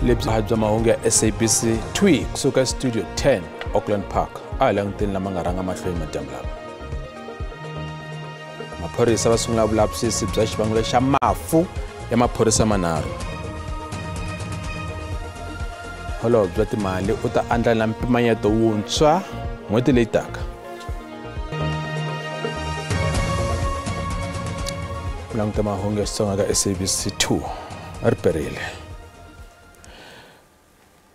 Lebyi bya mahungu ya SABC 2 kusuka Studio 10 Auckland Park. A hi languteni lama nga rhanga mahlweni madyambu lama. Maphorisa va sungula vulavisisi bya xivangelo xa mafu ya maphorisa manharhu. Holobye wa timali u ta andlala mpimanyeto wuntshwa n'hweti leyi taka. Languta mahungu ya Xitsonga ka SABC 2 ri perile.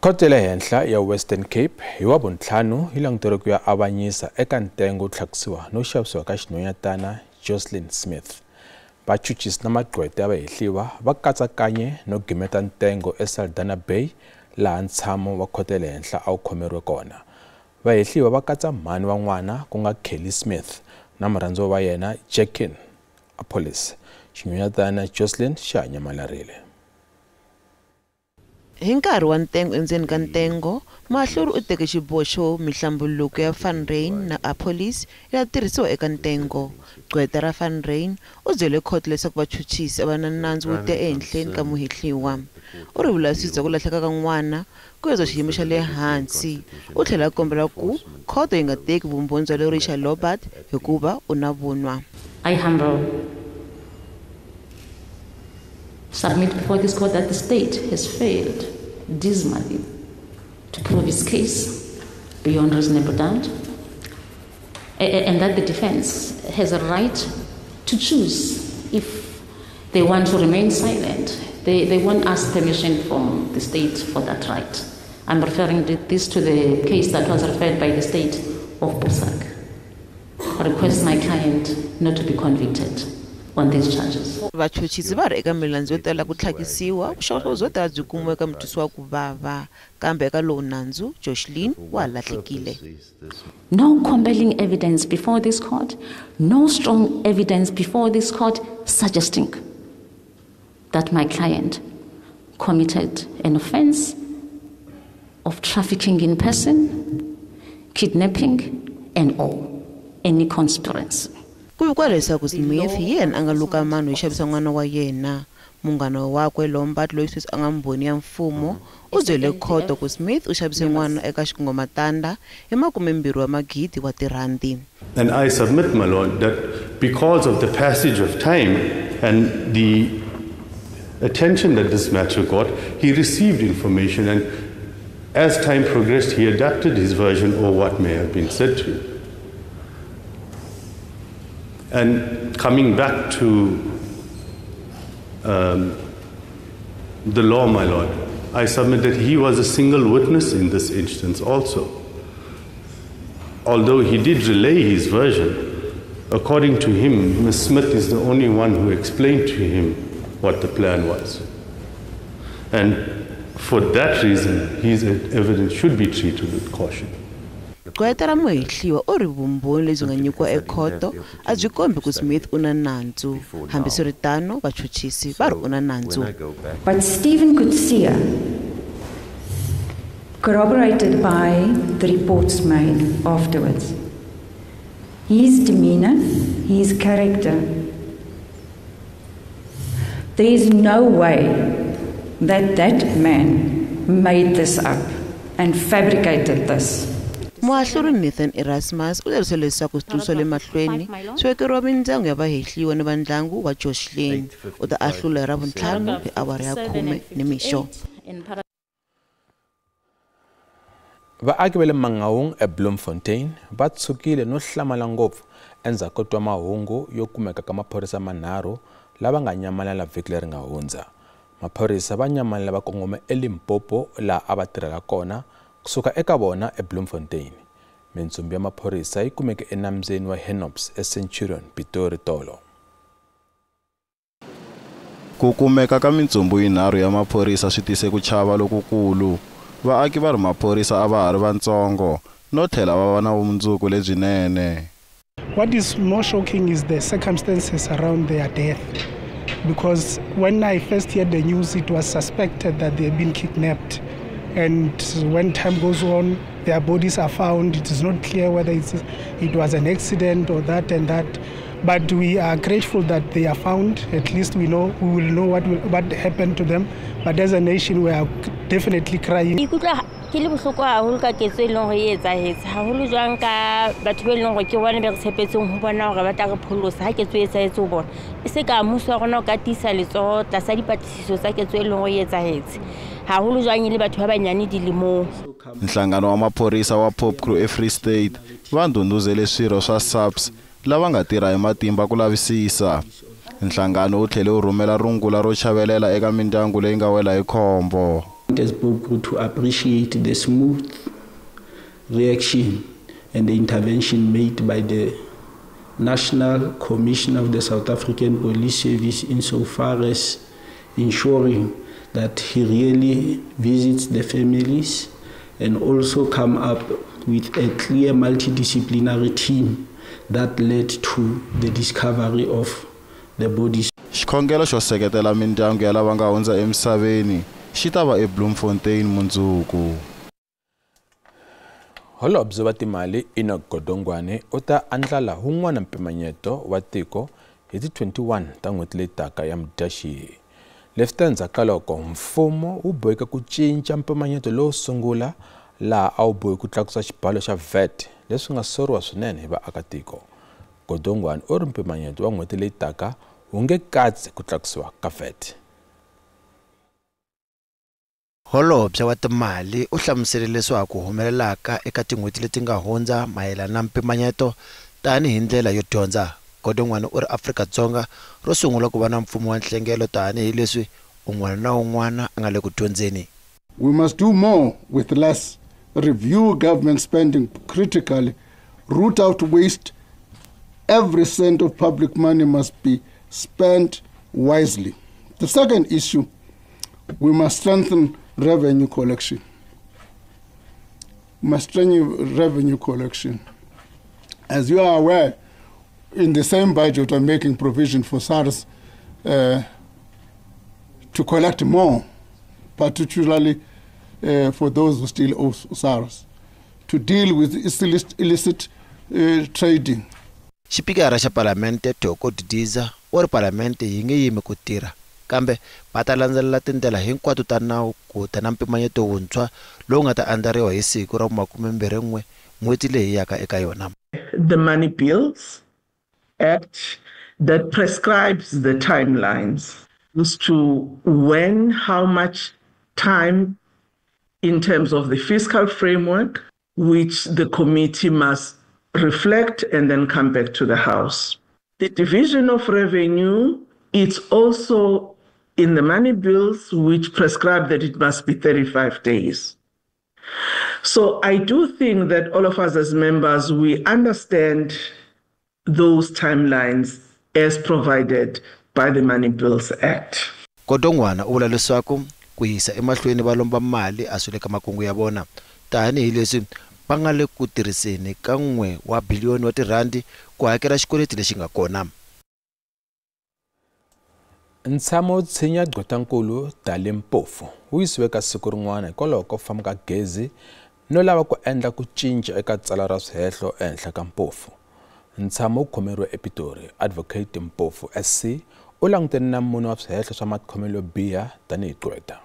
Khoto ya le henhla ya Western Cape hi Wavuntlhanu yi languteriwe ku ya avanyisa eka ntengo wo tlhakusiwa no xavisiwa ka xinhwanyatana Jocelyn Smith. Vachuchisi na magqweta ya vahehliwa va katsakanye no gimeta ntengo eSaldanha Bay laha ntshamo wa khoto ya le henhla a wu khomeriwe kona. Vahehliwa va katsa mhani wa n'wana ku nga Kelly Smith na murhandziwa wa yena Jackin Appollis. Xinhwanyatana Jocelyn xa ha nyamalarile. Hi nkarhi wa ntengo endzeni ka ntengo, muahluri u teke xiboho xo mihlambuluko ya Van Rhyn na Appollis ya tirhisiwa eka ntengo. Gqweta ra Van Rhyn u byele khoto leswaku vachuchisi a va na nandzu wo tiya ehenhleni ka muhehliwa. U ri vulavisisi bya ku lahleka ka n'wana ku ya bya xiyimo xa le hansi. U tlhela a kombela ku khoto yi nga teki vumbhoni bya Lorisha Lobart hikuva u na vunwa. I humble submit before this court that the state has failed dismally to prove its case beyond reasonable doubt, and that the defense has a right to choose if they want to remain silent. They won't ask permission from the state for that right. I'm referring this to the case that was referred by the state of Bosak. I request my client not to be convicted on these charges. Vachuchisi va ri eka milandzu yo tala ku tlhakisiwa, vuxokoxoko byo tala byi kumiwa eka mutwisi wa ku vava, kambe eka lowu nandzu Jocelyn wa lahlekile. No compelling evidence before this court, no strong evidence before this court suggesting that my client committed an offense of trafficking in person, kidnapping, and or any conspiracy. Ku vikiwa leswaku Smith hi yena a nga luka mano hi xavisa n'wana wa yena. Munghana wakwe Lombard loyi sweswi a nga mbhoni ya mfumo u byele khoto ku Smith u xavise n'wana eka xikungomatanda hi 20 wa magidi wa tirhandi. And I submit, my lord, that because of the passage of time and the attention that this matter got, he received information, and as time progressed, he adapted his version or what may have been said to him. And coming back to the law, my lord, I submit that he was a single witness in this instance also. Although he did relay his version, according to him, Ms. Smith is the only one who explained to him what the plan was. And for that reason, his evidence should be treated with caution. Gqweta ra muhehliwa u ri vumbhoni lebyi nga nyikiwa ekhoto a byi kombi ku Smith u na nandzu. Hambiswiritano, vachuchisi va ri u na nandzu. But Stephen Coetzee, corroborated by the reports made afterwards, his demeanor, his character, there is no way that that man made this up and fabricated this. Muahluri Nathan Erasmus u lerise leswaku switulu swa le mahlweni swi vekeriwa mindyangu ya vahehliwa ni vandyangu wa Jocelyn. U ta ahlula hi Ravuntlhanu hi awara ya 10 nimixo. Vaaki va le Mangaung eBloemfontein va tshukile no hlamala ngopfu endzhaku ko twa mahungu yo kumeka ka maphorisa manharhu lava nga nyamalala vhiki leri nga hundza. Maphorisa va nyamalala va kongome eLimpopo laha a va tirhela kona kusuka eka vona eBloemfontein. Mintsumbu ya maphorisa yi kumeke enambyeni wa Hennops eCenturion, Pitori tolo. Ku kumeka ka mintsumbu yinharhu ya maphorisa swi tise ku chava lokukulu. Vaaki va ri maphorisa a va ha ri vatsongo no tlhela va va na vumundzuku lebyinene. What is more shocking is the circumstances around their death, because when I first heard the news, it was suspected that they had been kidnapped. And when time goes on, their bodies are found. It is not clear whether it was an accident or that and that. But we are grateful that they are found. At least we know, we will know what happened to them. But as a nation, we are definitely crying. Ke le bohloko haholo ka ketso e leng hore e etsahetse haholo jwang ka batho be leng hore ke bona be re tshepetseng ho bona hore ba tla re pholosa ha ketso e etsahetse ho bona. E se ka mmuso wa rona o ka tiisa letsoho tlasa dipatlisiso tsa ketso e leng hore e etsahetse haholo jwang e le batho ba banyane dilemong. Nhlangano wa maphorisa wa POPCRU eFree State va ndhundhuzele swirho swa SAPS lava nga tirha hi matimba ku lavisisa. Nhlangano wu tlhele wu rhumela rungula ro chavelela eka mindyangu leyi nga wela hi khombo. As POPCRU to appreciate the smooth reaction and the intervention made by the National Commission of the South African Police Service insofar as ensuring that he really visits the families and also come up with a clear multidisciplinary team that led to the discovery of the bodies. Xikhongelo xo seketela mindyangu ya lava nga hundza emisaveni xi ta va eBloemfontein mundzuku. Holobye wa timali Enoch Godongwane u ta andlala wun'wana mpimanyeto wa tiko hi ti 21 ta n'hweti leyi taka ya Mudyaxihi. Leswi ta endzhaku ka loko mfumo wu boheka ku cinca mpimanyeto lowo sungula laha a wu bohi ku tlakusa xibalo xa VAT leswi nga soriwa swinene hi vaakatiko. Godongwane u ri mpimanyeto wa n'hweti leyi taka wu nge katsi ku tlakusiwa ka VAT. Holobye wa timali u hlamusele leswaku humelelaka eka tin'hweti leti nga hundza mayelana na mpimanyeto tanihi ndlela yo dyondza. Godongwane u ri Afrika-Dzonga ro sungula ku va na mfumo wa nhlengelo tanihileswi un'wana na un'wana a nga le ku dyondzeni. We must do more with less, review government spending critically, root out waste. Every cent of public money must be spent wisely. The second issue, we must strengthen revenue collection. We must strengthen revenue collection. As you are aware, in the same budget, I'm making provision for SARS to collect more, particularly for those who still owe SARS, to deal with illicit trading. Xipikara xa Palamente Thoko Didiza u ri Palamente yi nge yimi ku tirha kambe va ta landzelela tindlela hinkwato ta nawu ku ta na mpimanyeto wuntshwa lowu nga ta andlariwa hi siku ra 21 n'hweti leyi yaka eka yona. The Money Bills Act that prescribes the timelines as to when, how much time in terms of the fiscal framework, which the committee must reflect and then come back to the House. The division of revenue, it's also in the money bills, which prescribe that it must be 35 days. So I do think that all of us as members, we understand those timelines as provided by the Money Bills Act. Godongwana u vula leswaku ku yisa emahlweni va lomba mali a swi le ka makungu ya vona tanihileswi va nga le ku tirhiseni ka 1 wa biliyoni wa tirhandi ku hakela xikweleti lexi nga kona. Ntshamo wo tshinya gqwetankulu Dali Mpofu wu yisiwe ka siku rin'wana hikwalaho ko famba ka gezi no lava ku endla ku cinca eka tsalwa ra swihehlo ehenhla ka Mpofu. Ntshamo wu khomeriwe ePitori. Advocate Mpofu SC u langutene na mune wa swihehlo swa matikhomelo yo biha tanihi gqweta.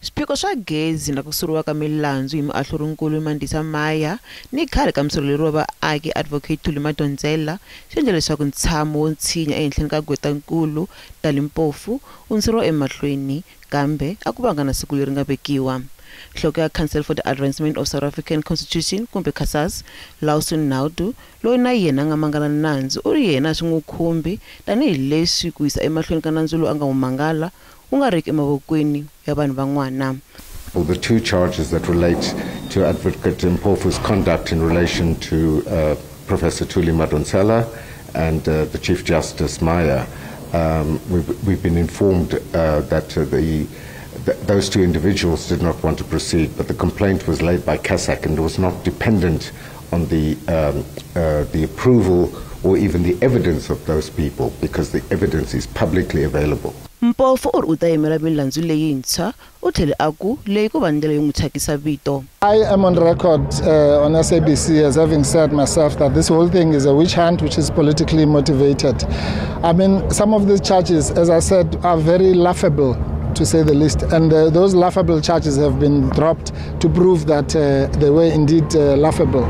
Swiphiqo swa gezi na ku suriwa ka milandzu hi muahlurinkulu Mandisa Maya ni khale ka musirheleri wa vaaki Advocate Thuli Madonsela swi endla leswaku ntshamo wo tshinya ehenhleni ka gqwetankulu Dali Mpofu wu hundziseriwa emahlweni kambe a ku vanga na siku leri nga vekiwa. Nhloko ya Council for the Advancement of South African Constitution kumbe CASAS Lawson Naudu loyi na yena a nga mangala nandzu u ri yena a swi n'wi khumbi tanihileswi ku yisa emahlweni ka nandzu lowu a nga wu mangala wu nga riki emavokweni ya vanhu van'wana. Well, the two charges that relate to Advocate Mpofu's conduct in relation to Professor Thuli Madonsela and the Chief Justice Maya, we've been informed that those two individuals did not want to proceed, but the complaint was laid by CASAC and was not dependent on the approval or even the evidence of those people, because the evidence is publicly available. Mpofu u ri u ta yimela milandzu leyintshwa u tlhele a ku leyi ku va ndlela yo n'wi thyakisa vito. I am on record on SABC as having said myself that this whole thing is a witch hunt which is politically motivated. I mean, some of these charges, as I said, are very laughable, to say the least, and those laughable charges have been dropped to prove that they were indeed laughable.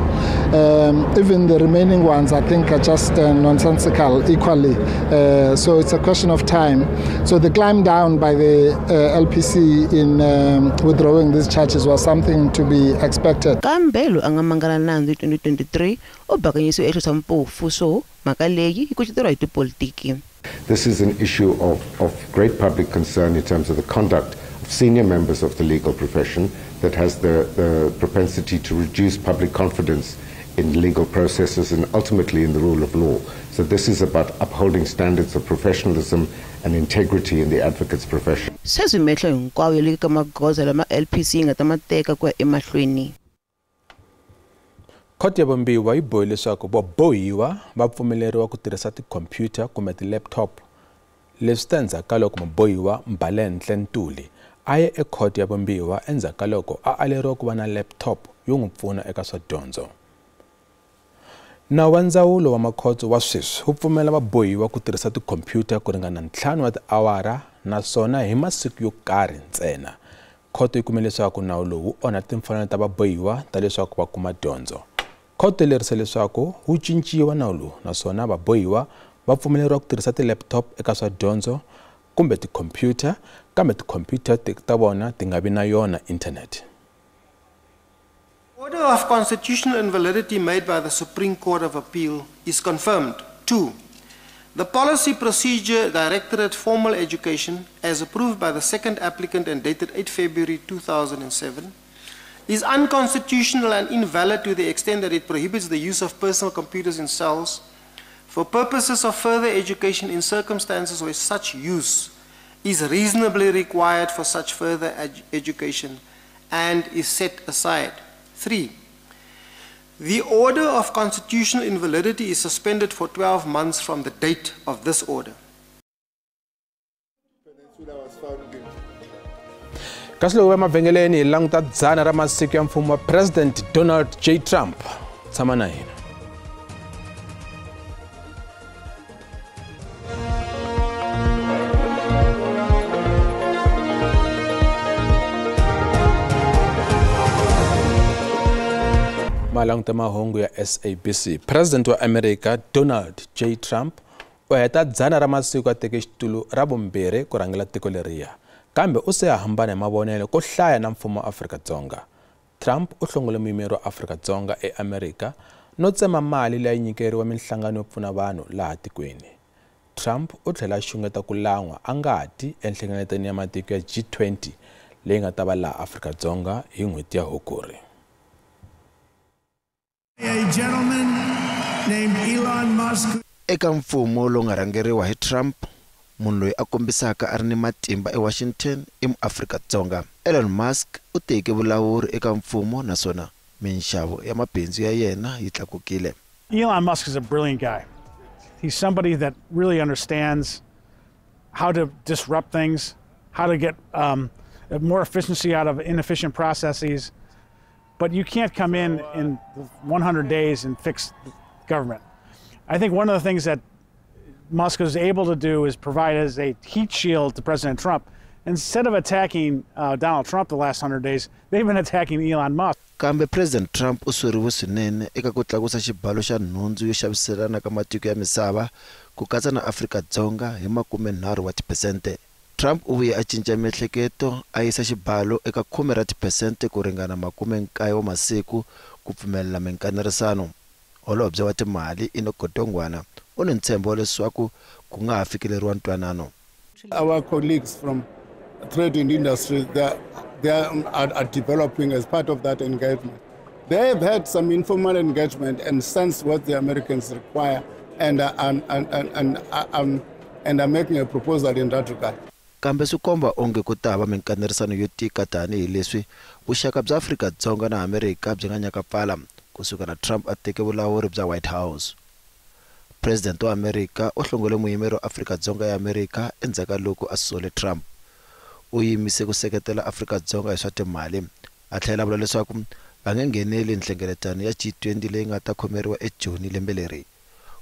Even the remaining ones, I think, are just nonsensical equally. So it's a question of time. So the climb down by the LPC in withdrawing these charges was something to be expected. Kambe loyi a nga mangala nandzu hi 2023 u bakanyisiwe ehenhla swa Mpofu so mhaka leyi yi kuceteriwa hi tipolitiki. This is an issue of great public concern in terms of the conduct of senior members of the legal profession that has the propensity to reduce public confidence in legal processes and ultimately in the rule of law. So this is about upholding standards of professionalism and integrity in the advocate's profession. Sweswi mehlo hinkwawo ya le ka magoza lama LPC yi nga ta ma teka ku ya emahlweni. Khoto ya vumbiwa yi bohe leswaku vabohiwa va pfumeleriwa ku tirhisa tikhompyuta kumbe ti-laptop. Leswi ta endzhaku ka loko mubohiwa Mbalenhle Ntuli a ye ekhoto ya vumbiwa endzhaku ka loko a aleriwa ku va na laptop yo n'wi pfuna eka swa dyondzo. Nawu wa ndzawulo wa makhotso wa sweswi wu pfumela vabohiwa ku tirhisa tikhompyuta ku ringana 5 wa tiawara naswona hi masiku yo karhi ntsena. Khoto yi kume leswaku nawu lowu wu onha timfanelo ta vabohiwa ta leswaku va kuma dyondzo. Khoto yi lerise leswaku wu cinciwa nawu lowu naswona vabohiwa va pfumeleriwa ku tirhisa ti-laptop eka swa dyondzo kumbe tikhompyuta, kambe tikhompyuta ta vona ti nga vi na yona internet. Order of constitutional invalidity made by the Supreme Court of Appeal is confirmed. 2. The Policy Procedure Directorate Formal Education, as approved by the second applicant and dated 8 February 2007, is unconstitutional and invalid to the extent that it prohibits the use of personal computers in cells for purposes of further education in circumstances where such use is reasonably required for such further education and is set aside. 3. The order of constitutional invalidity is suspended for 12 months from the date of this order. Kasi loko emavhengeleni hi languta dzana ra masiku ya mfumo wa President Donald J. Trump. Tshama na hina. Malanguta mahungu ya SABC. President wa America Donald J. Trump u heta dzana ra masiku a teke xitulu ra vumbirhi ku rhangela tiko leriya. Kambe u se a hambana hi mavonelo ko hlaya na mfumo wa Afrika-Dzonga. Trump u hlongole muyimeri wa Afrika-Dzonga eAmerika no tsema mali leyi nyikeriwa minhlangano yo pfuna vanhu laha tikweni. Trump u tlhela a xungeta ku lan'wa a nga ti enhlengeletweni ya matiko ya G20 leyi nga ta va laha Afrika-Dzonga hi n'hweti ya Hukuri. A gentleman named Elon Musk. Eka mfumo lowu nga rhangeriwa hi Trump, munhu loyi a kombisaka a ri ni matimba eWashington i muAfrika-Dzonga. Elon Musk u teke vulawuri eka mfumo naswona minxavo ya mabindzu ya yena yi tlakukile. Elon Musk is a brilliant guy. He's somebody that really understands how to disrupt things, how to get more efficiency out of inefficient processes. But you can't come in 100 days and fix the government. I think one of the things that Musk was able to do is provide as a heat shield to President Trump. Instead of attacking Donald Trump the last 100 days, they've been attacking Elon Musk. Kambe President Trump u soriwe swinene eka ku tlakusa xibalo xa nhundzu yo xaviselana ka matiko ya misava ku katsa na Afrika-Dzonga hi 30%. Trump u vuye a cinca miehleketo a yisa xibalo eka 10% ku ringana 90 wa masiku ku pfumelela minkanerisano. Holobye wa timali Enoch Godongwana u ni ntshembo leswaku ku nga ha fikeleriwa ntwanano. Our colleagues from trade and industry, they are developing as part of that engagement. They have had some informal engagement and sense what the Americans require and are making a proposal in that regard. Kambe swi komba onge ku ta va minkanerisano yo tika tanihileswi vuxaka bya Afrika-Dzonga na Amerika byi nga nyakapfala kusukela Trump a teke vulawuri bya White House. President wa Amerika u hlongole muyimeri wa Afrika-Dzonga ya Amerika endzhaku ka loko a sole Trump. U yimise ku seketela Afrika-Dzonga hi swa timali, a tlhela a vula leswaku va nge ngheneli nhlengeletano ya G20 leyi nga ta khomeriwa eJoni lembe leri.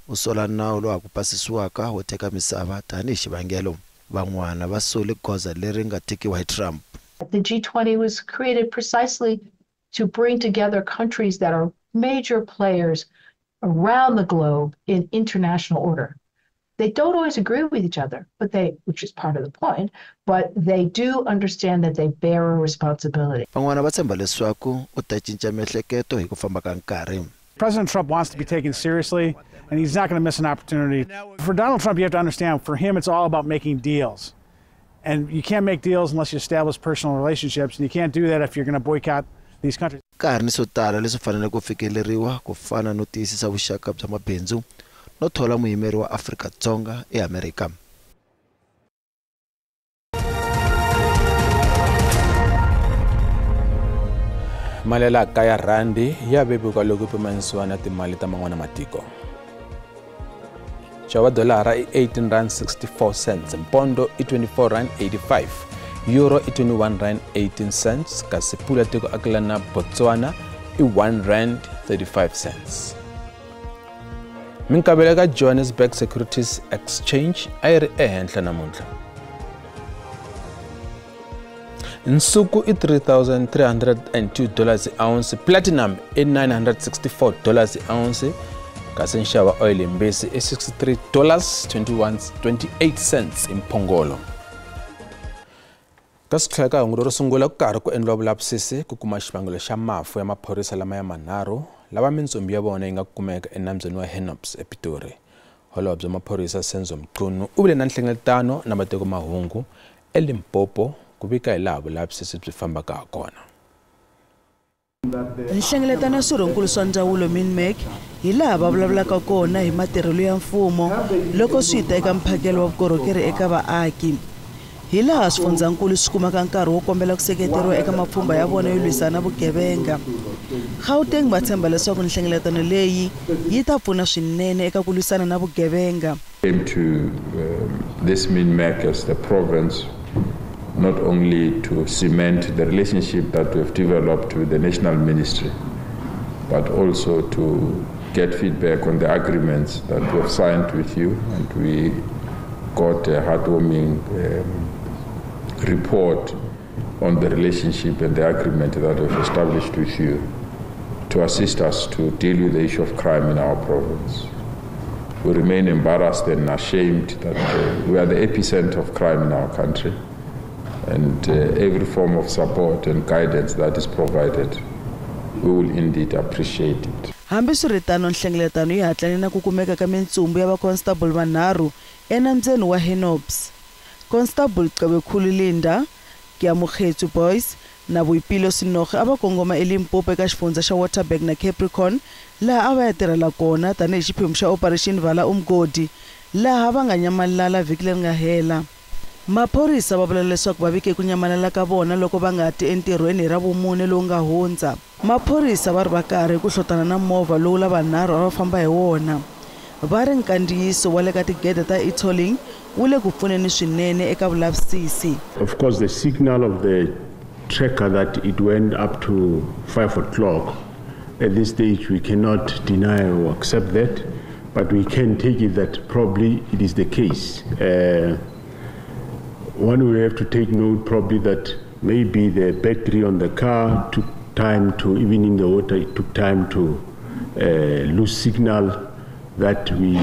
U sola nawu lowu ha ku pasisiwaka wo teka misava tanihi xivangelo. Van'wana va sole goza leri nga tekiwa hi Trump. The G20 was created precisely to bring together countries that are major players around the globe in international order. They don't always agree with each other, but they, which is part of the point, but they do understand that they bear a responsibility. Van'wana va tshemba leswaku u ta cinca miehleketo hi ku famba ka nkarhi. President Trump wants to be taken seriously, and he's not going to miss an opportunity. For Donald Trump, you have to understand, for him, it's all about making deals. And you can't make deals unless you establish personal relationships, and you can't do that if you're going to boycott these countries. Ka ha ri ni swo tala leswi faneleke ku fikeleriwa ku fana no tiyisisa vuxaka bya mabindzu no thola muyimeri wa Afrika-Dzonga eAmerika. Mali ya laha kaya rhandi ya vevuka loko pimanisiwa na timali ta man'wana matiko. Nxavo wa dolara i R18.64, mpondo i R24.85, euro i R21.18, kasi pula tiko akelana Botswana i R1.35. Minkavelo ka Johannesburg Securities Exchange a yi ri ehenhla namuntlha. Nsuku i $3,302 ounce, platinum i $964 ounce, kasi nxavo wa oil yimbisi i $63.28 imphongolo. Kasi tlhela ka hungu ro sungula ku karhi ku endliwa vulavisisi ku kuma xivangelo xa mafu ya maphorisa lama ya manharhu lava mintsumbu ya vona yi nga kumeka enambyeni wa Hennops ePitori. Holobye wa maphorisa Senzo Mchunu u vile na nhlengeletano na matiko mahungu eLimpopo ku vika hi laha vulavisisi byi fambaka ha kona. Nhlengeletano ya swirhonkulu swa ndzawulo MINMEC hi laha va vulavulaka kona hi matirhelo ya mfumo loko swi ta eka mphakelo wa vukorhokeri eka vaaki. Hi laha swifundzankulu swi kumaka nkarhi wo kombela ku seketeriwa eka mapfhumba ya vona yo lwisana vugevenga. Gauteng va tshemba leswaku nhlengeletano leyi yi ta pfuna swinene eka ku lwisana na vugevenga. Came to this MINMEC as the province not only to cement the relationship that we've developed with the national ministry, but also to get feedback on the agreements that we have signed with you, and we got a heartwarming report on the relationship and the agreement that we've established with you to assist us to deal with the issue of crime in our province. We remain embarrassed and ashamed that we are the epicenter of crime in our country, and every form of support and guidance that is provided, we will indeed appreciate it. Hambiswiritano nhlengeletano yi hatlane na ku kumeka ka mintsumbu ya vaconstable vanharhu enambyeni wa Hennops. Constable Cebekhulu Linda, Keamogetswe Boys na Boipelo Sinoge a va kongoma eLimpopo eka xifundza xa Waterberg na Capricorn laha a va ya tirhela kona tanihi xiphemu xa Operation Vala Umgodi laha va nga nyamalala vhiki leri nga hela. Maphorisa va vula leswaku va vike ku nyamalala ka vona loko va nga ti entirhweni hi Ravumune lowu nga hundza. Maphorisa va ri va karhi ku hlotana na movha lowu lavanharhu a va famba hi wona. Va ri nkandziyiso wa le ka tigede ta e-tolling wu le ku pfuneni swinene eka vulavisisi. Of course, the signal of the tracker that it went up to 5 o'clock. At this stage, we cannot deny or accept that, but we can take it that probably it is the case. One, we have to take note probably that maybe the battery on the car took time to, even in the water, it took time to lose signal. That we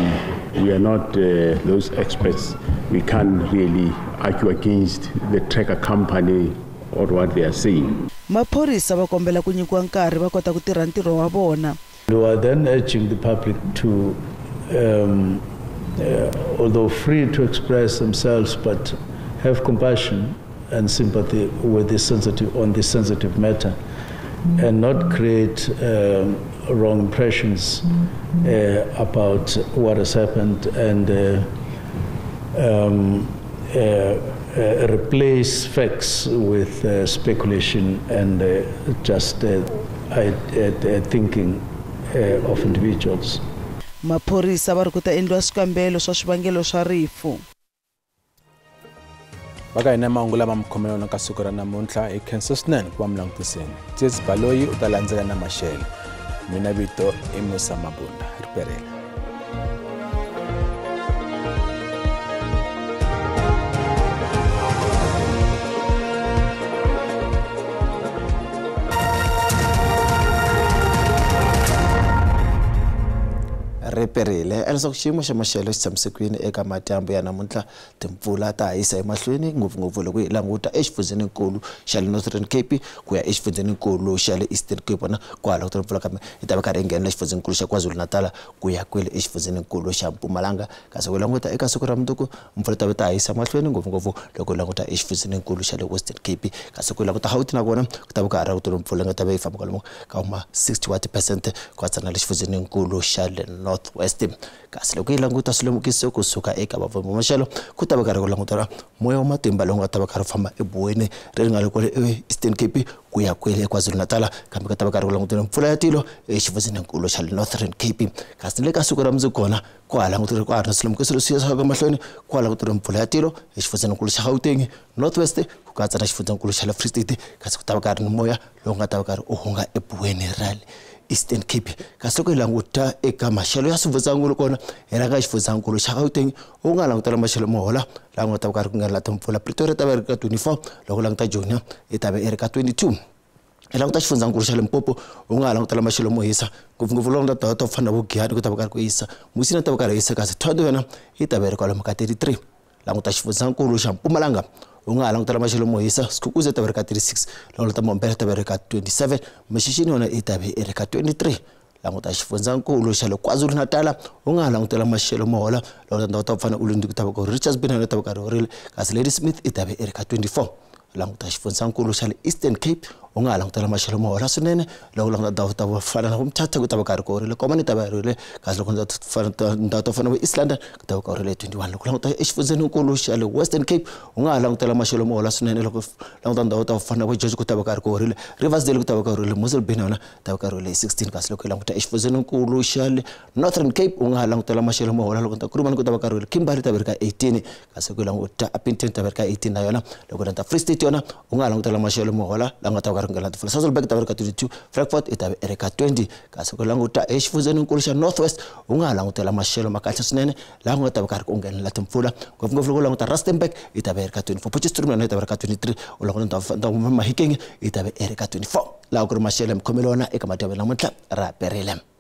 are not those experts. We can't really argue against the tracker company or what they are saying. Maphorisa va kombela ku nyikiwa nkarhi va kota ku tirha ntirho wa vona. We are then urging the public to, although free to express themselves, but have compassion and sympathy with this sensitive, on this sensitive matter, and not create wrong impressions about what has happened, and replace facts with speculation and just thinking of individuals. Maphorisa va ri ku ta endliwa swikambelo swa swivangelo swa rifu. Va ka hina mahungu lama mi khomela wona ka siku ra namuntlha hi khensa swinene ku va mi langutiseni. Tsietsi Baloyi u ta landzela na maxelo. Mina vito i Musa Mabunda. Ri perile. Riperile leswaku xiyimo xa maxelo xi tshamisekile eka madyambu ya namuntlha. Timpfula ta hisa emahlweni ngopfungopfu loko hi languta exifundzheninkulu xa le Northern Cape ku ya exifundzheninkulu xa le Eastern Cape na kwala ku timpfula kambe yi ta va karhi yi nghena exifundzheninkulu xa KwaZulu-Natal ku ya kwele exifundzheninkulu xa Mpumalanga. Kasi ku languta eka siku ra mundzuku mpfula ta va ta hisa emahlweni ngopfungopfu loko hi languta exifundzheninkulu xa le Western Cape. Kasi ku languta Gauteng na kona ku ta va ka ha ri ku timpfula nga ta va yi famba kwalomu ka huma 61% ku katsa na le xifundzheninkulu xa le North West. Kasi loko hi languta swilemukiso kusuka eka vavhumi maxelo ku ta va karhi ku langutela moya wa matimba lowu nga ta va karhi famba ebuweni leri nga le kwale Eastern Cape ku ya kwele KwaZulu-Natal, kambe ku ta va karhi ku langutela mpfula ya tilo exifundzheninkulu xa le Northern Cape. Kasi le ka siku ra mundzuku kona ku ha langutela ku ha ri na swilemukiso leswi yisaka emahlweni ku ha langutela mpfula ya tilo exifundzheninkulu xa Gauteng, North West ku katsa na xifundzheninkulu xa le Free State. Kasi ku ta va karhi ni moya lowu nga ta va karhi u hunga ebuweni ra le Eastern Cape. Kasi loko hi languta eka maxelo ya swifundzankulu kona hi rhanga xifundzankulu xa Gauteng u nga langutela maxelo mo hola laha nga ta va karhi ku nghenela timpfula. Pretoria ta va ri ka 24, loko languta Joni yi ta va yi ri ka 22. Hi languta xifundzankulu xa Limpopo u nga langutela maxelo mo hisa ngopfungopfu loko languta tindhawu to fana na vo Giyani ku ta va karhi ku hisa, Musina ta va karhi hisa, kasi Thohoyandou yona yi ta va yi ri kwalomu ka 33. Languta xifundzankulu xa Mpumalanga u nga ha langutela maxelo mo hisa, Skukuza ta va ri ka 36, loko languta Mbombela ta va ri ka 27, Mashishini yona yi ta va yi ri ka 23. Languta xifundzankulu xa le KwaZulu-Natal u nga ha langutela maxelo mo hola loko tindhawu ta ku fana na Ulundi ku ta va ku ri Richards Bay na yona ta va karhi horile, kasi Ladysmith yi ta va yi ri ka 24. Languta xifundzankulu xa le Eastern Cape u nga ha langutela maxelo mo hola swinene loko languta ndhawu ta fana na Mthatha ku ta va karhi ku horile, Komani ta va horile, kasi loko ndhawu to fana na East London ku ta va ku horile 21. Loko languta exifundzheninkulu xa le Western Cape u nga ha langutela maxelo mo hola swinene loko languta ndhawu ta fana na George ku ta va karhi ku horile, Riversdale ku ta va ku horile, Mossel Bay na yona ta va karhi horile 16. Kasi loko hi languta exifundzheninkulu xa le Northern Cape u nga ha langutela maxelo mo hola loko ta Kurumani ku ta va karhi horile, Kimberley ta va ri ka 18, kasi loko hi languta Upington ta va ri ka 18 na yona. Loko languta Free State yona u nga ha langutela maxelo mo hola la nga ta va karhi ku nghena timpfula. Sasolburg ta va ri ka 22, Frankfurt yi ta va ri ka 20. Kasi ku languta exifundzheninkulu xa North West u nga ha langutela maxelo ma kahle swinene laha ku nga ta va karhi ku nghenela timpfula ngopfungopfu loko u languta Rustenburg yi ta va yi ri ka 24, Potchefstroom yona yi ta va ri ka 23, u languta ndhawu Mahikeng yi ta va yi ri ka 24. Laha ku ri maxelo ya mikhomelo wona eka madyambu namuntlha ra perile.